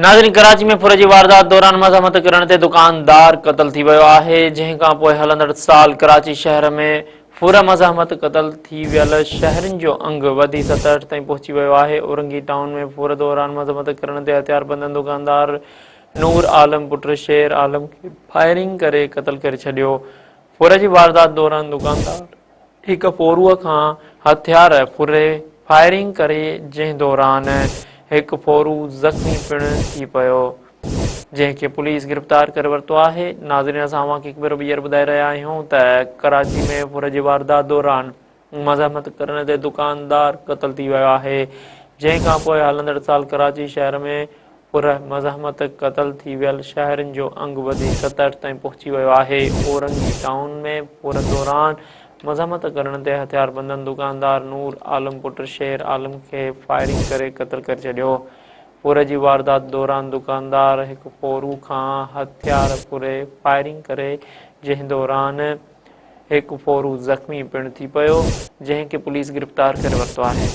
ناظرين ڪراچي ۾ ڦر جي واردات دوران مزاحمت ڪرڻ تي دڪاندار قتل ٿي ويو آهي جنهن کان پوء هلندڙ سال ڪراچي شهر ۾ ڦر مزاحمت قتل ٿي ويل شهرين جو انگ وڌي 67 تائين پهچي ويو آهي اورنگي ٽائون ۾ ڦر دوران مزاحمت ڪرڻ تي هٿياربندن دڪاندار نور عالم پٽ شير عالم کي فائرنگ ڪري قتل ڪري ڇڏيو ڦر جي واردات دوران دڪاندار هڪ ڦوروء کان هٿيار ڦري فائرنگ ڪري جنهن دوران هڪ ڦورو زخمي پڻ ٿي پيو جنهن کي پوليس گرفتار ڪري ورتو آهي ناظرين اسان اوهان کي هڪ ڀيرو ٻيهر ٻڌائي رهيا آهيون ته ڪراچي ۾ ڦر جي واردات دوران مزاحمت ڪرڻ تي دڪاندار قتل ٿي ويو آهي جنهن کان پوء هلندڙ سال ڪراچي شهر ۾ پر مزاحمت قتل ٿي ويل شهرين جو انگ وڌي 67 تائين پهچي ويو آهي. اورنگي ٽائون ۾ ڦر دوران مزاحمت ڪرڻ تي هٿياربندن دڪاندار نور عالم پٽ شير عالم کي فائرنگ ڪري قتل ڪري ڇڏيو. ڦر جي واردات دوران دڪاندار هڪ ڦورو کان هٿيار ڦري فائرنگ ڪري جنهن دوران هڪ ڦورو زخمي پڻ ٿي پيو جنهن کي پوليس گرفتار ڪري ورتو آهي.